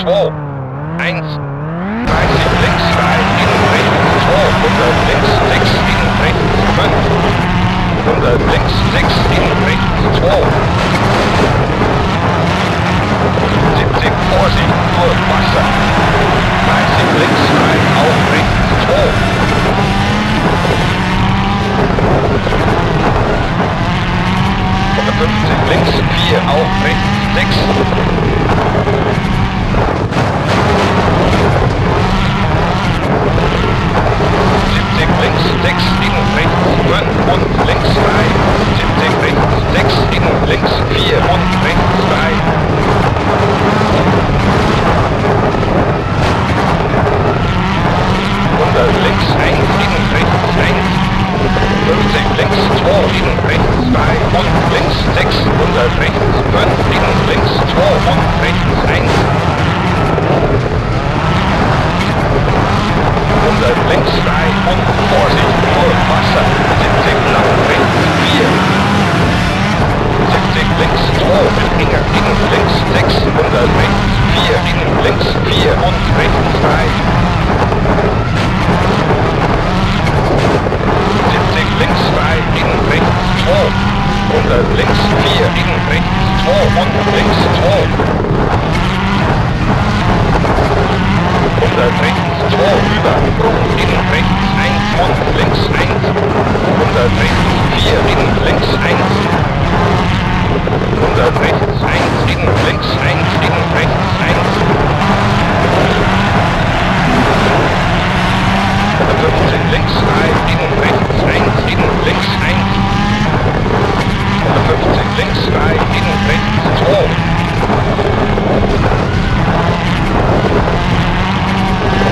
2, 1, 30 links 3, in rechts 2, 100 links 6, in rechts 5, 100 links 6, in rechts 2, 70, Vorsicht, durch Wasser, 30 links 3, auf rechts 2, 150 links 4, auf rechts 6, 70 links 6, in rechts 5 und links 3, 70 rechts 6, in links 4 und rechts 3, 100 links 1, in rechts 1, 50 links 2, in rechts 3 und links 6, 100 rechts 5, in links 2 und rechts 1, 100 links 3 und Vorsicht, durch Wasser, 70 lang rechts 4, 70 links 2, enger, in links 6, 100 rechts 4, in links 4 und rechts 3, 70 links 3, in rechts 2, 100 links 4, in rechts 2 und links 2, 100 rechts 2 über, in rechts 1 und links 1, 100 rechts 4, in links 1, 100 rechts 1, in links 1, in rechts 1, 150 links 3, in rechts 1, in links 1, 150 links 3, in rechts 2,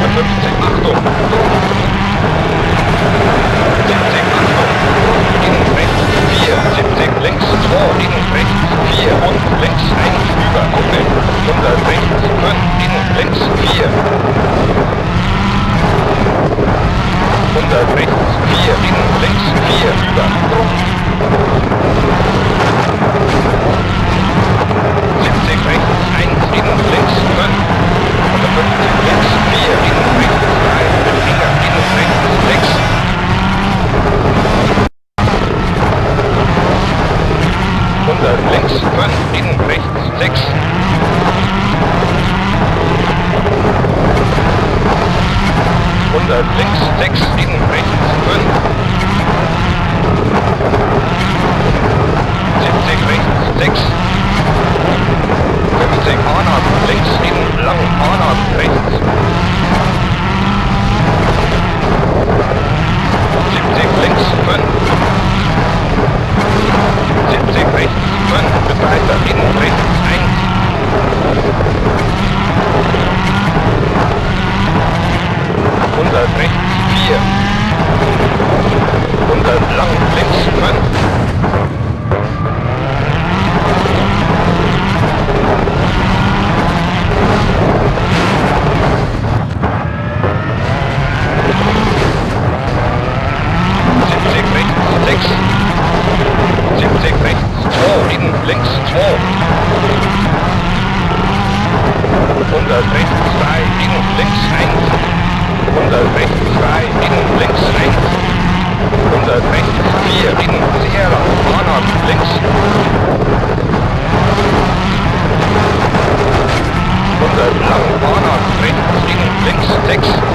150, Achtung, 70, Achtung, in rechts 4, 70 links 2, in rechts 4 und links 1 über Kuppe, 100 rechts 5, in links 4, 100 rechts 4, in links 4 über, 70 rechts 1, in links 5, 150 links 4, in rechts 3, enger, in rechts 6, 100 links 5, in rechts 6, 100 links 6, in rechts 5, 70 rechts 6, 50 anhalten, links in lang, anhalten, rechts, 70 links 5, 70 rechts 5, weiter, in rechts 1, 100 rechts 4, 100 lang, links 5, 70 rechts 6, 70 rechts 2, in links 2, 100 rechts 3, in links 1, 100 rechts 3, in links 1, 100 rechts 4, in sehr lang, anhalten, links, 100 lang, anhalten, rechts, in links 6,